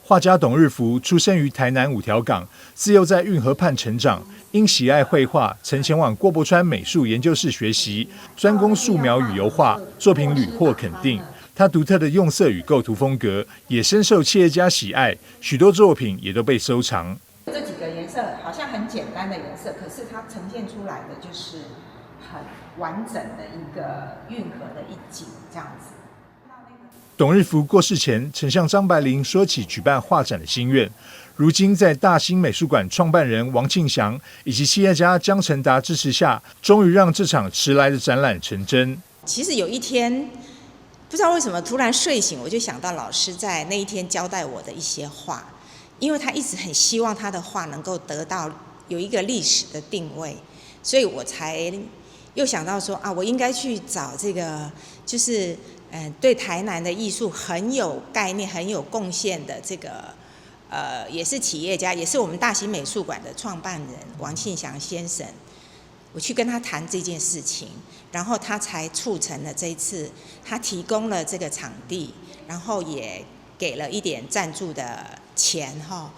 畫家董日福出生於台南五條港，自幼在運河畔成長，因喜愛繪畫，曾前往郭柏川美術研究室學習，專攻素描與油畫，作品屢獲肯定。他獨特的用色與構圖風格也深受企業家喜愛，許多作品也都被收藏。這幾個顏色好像很簡單的顏色，可是它呈現出來的就是很完整的一個運河的一景，這樣子。董日福過世前，曾向張百麟說起舉辦畫展的心願。如今在大興美術館創辦人王慶祥以及企業家江成達支持下，終於讓這場遲來的展覽成真。其實有一天，不知道為什麼突然睡醒，我就想到老師在那一天交代我的一些話，因為他一直很希望他的畫能夠得到有一個歷史的定位，所以我才又想到說啊，我應該去找這個就是對台南的藝術很有概念、很有貢獻的這個，也是企業家，也是我們大興美術館的創辦人王慶祥先生，我去跟他談這件事情，然後他才促成了這一次，他提供了這個場地，然後也給了一點贊助的錢哈，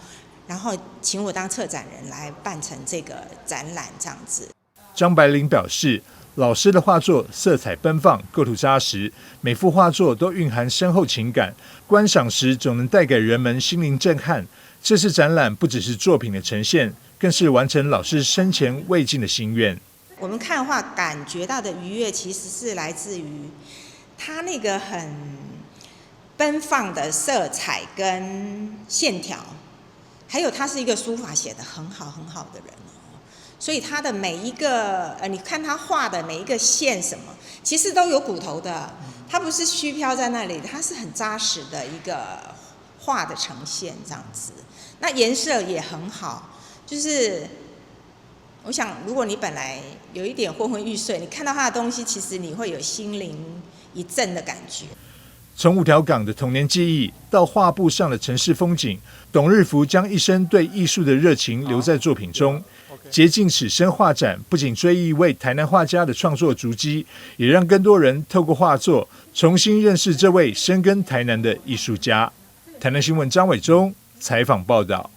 然後請我當策展人來辦成這個展覽這樣子。張百麟表示，老師的畫作色彩奔放，構圖紮實，每幅畫作都蘊含深厚情感，觀賞時總能帶給人們心靈震撼。這次展覽不只是作品的呈現，更是完成老師生前未竟的心願。我們看畫感覺到的愉悅，其實是來自於他那個很奔放的色彩跟線條，還有他是一個書法寫得很好很好的人。所以他的每一個，你看他畫的每一個線什麼，其實都有骨頭的，他不是虛飄在那裡，他是很扎實的一個畫的呈現這樣子。那顏色也很好，就是我想，如果你本來有一點昏昏欲睡，你看到他的東西，其實你會有心靈一振的感覺。從五條港的童年記憶到畫布上的城市風景，董日福將一生對藝術的熱情留在作品中。竭盡此生畫展不僅追憶一位台南畫家的創作足跡，也讓更多人透過畫作重新認識這位深耕台南的藝術家。台南新聞張偉忠採訪報道。